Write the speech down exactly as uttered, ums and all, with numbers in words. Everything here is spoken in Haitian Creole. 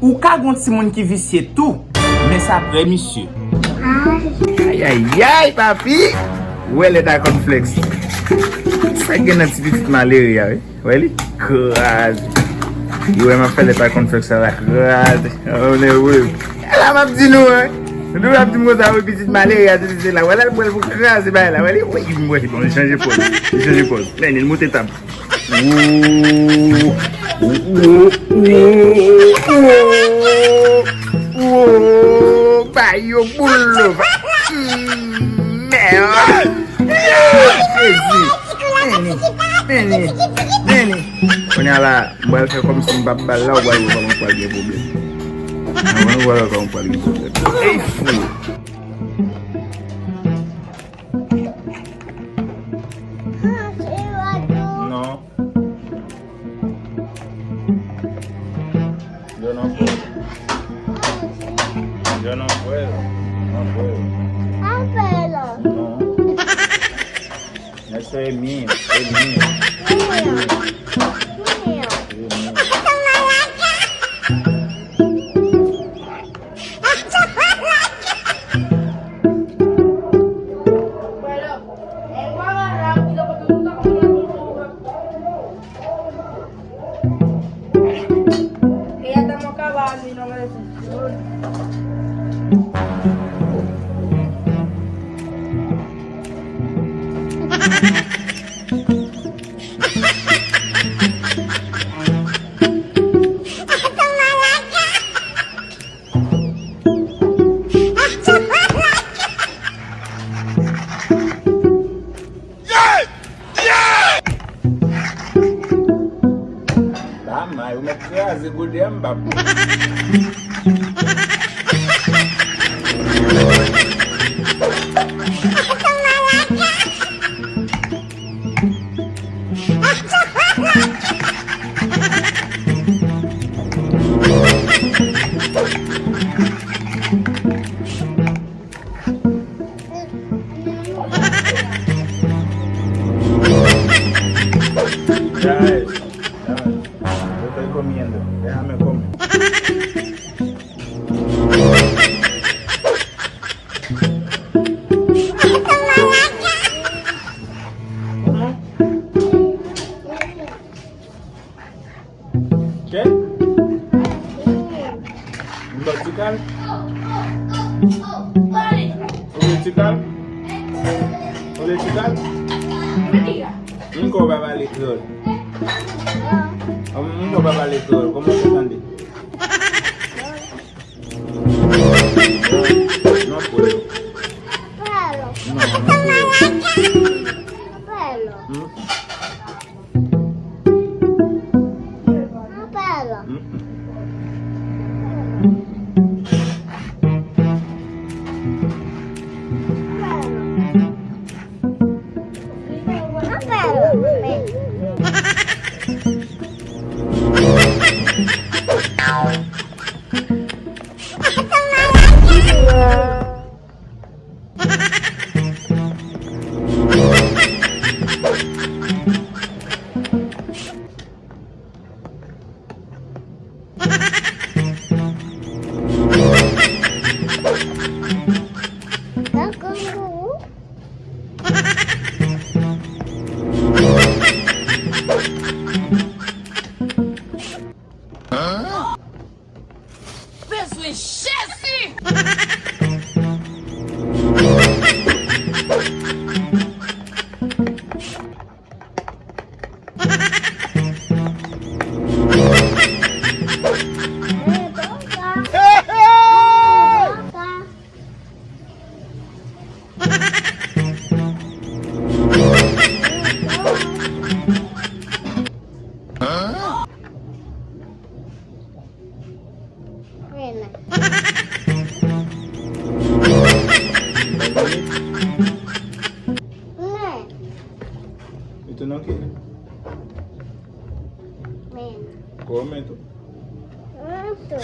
Ou ka gon timoun ki visye tou, men sa prè misye. Ayayay, papi! Ou wè lèt a kònflèks. Sa gen nan ti pitit malere a, wi. Wè li? Kraze. Li wè m ap fè lèt a kònflèks sa la kraze. Oh, nève. E la m ap di nou, wi. Nou ap di m konsa, wi, pitit malere a, se la. Wè la, l pral pou kraze bagay la. Wè li? Wi, m wè li. Bon, li chanje pòz. Li chanje pòz. Men, li moute tab. Wo, wo, wo, wo, wo, ba yo boul love. Mm, merde. Jezi. Meni, meni, meni. Kounye a la, m pral fè kòmsi m p ap ba l la, ou pral wè kòman m pral gen pwoblèm. Ou pral wè kòman m pral gen pwoblèm. Ey, fou. Non. Yo no puedo. Yo no puedo. No puedo. No. Eso es mío, es mío. Mío. Mío. Es mío. Ba may, ou mèt kraze gode a m ba pou. Ya eso, ya eso. Yo estoy comiendo. Déjame comer. Kè? M ba w ti kal? Ou vle ti kal? Ou vle ti kal? M kwè w pa pale kreyòl. M kwè w pa pale kreyòl. Kòman w te tande? No puedo. No, no puedo. Mm. Mm-mm. Bezwen Jezi! Mena. Mena. Itu no quiere. Mena. Come tú. Esto.